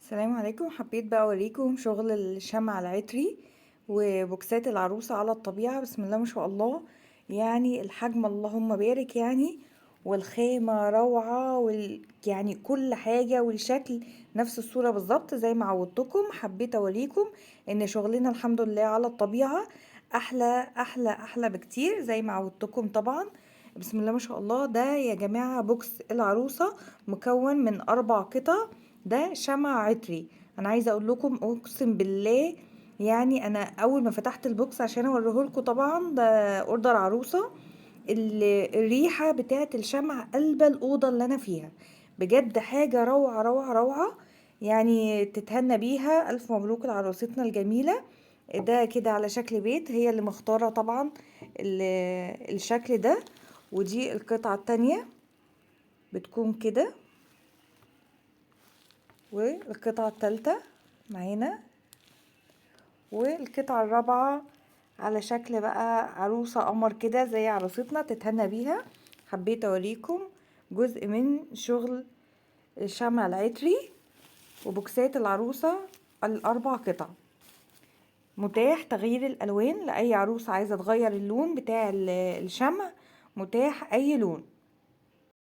السلام عليكم. حبيت بقى اوريكم شغل الشمع العطري وبوكسات العروسة على الطبيعة. بسم الله ما شاء الله، يعني الحجم اللهم بارك والخامة روعة، كل حاجة والشكل نفس الصورة بالظبط زي ما عودتكم. حبيت اوريكم ان شغلنا الحمد لله على الطبيعة احلى احلى احلى بكتير زي ما عودتكم طبعا. بسم الله ما شاء الله. ده يا جماعة box العروسة مكون من 4 قطع، ده شمع عطري. انا عايزه اقول لكم اقسم بالله، انا اول ما فتحت ال box عشان اوريه لكم، طبعا ده order عروسه، الريحه بتاعه الشمع قلبه الاوضه اللي انا فيها، بجد حاجه روعه روعه روعه، تتهنى بيها. الف مبروك لعروستنا الجميله. ده كده على شكل بيت، هي اللي مختاره طبعا الشكل ده. ودي القطعه التانية بتكون كده، والقطعة التالتة معانا، والقطعة الرابعة على شكل بقى عروسة قمر كده زي عروستنا تتهنى بيها. حبيت اوريكم جزء من شغل الشمع العطري وبوكسات العروسة ال4 قطع. متاح تغيير الالوان لاي عروسة عايزة تغير اللون بتاع الشمع، متاح اي لون.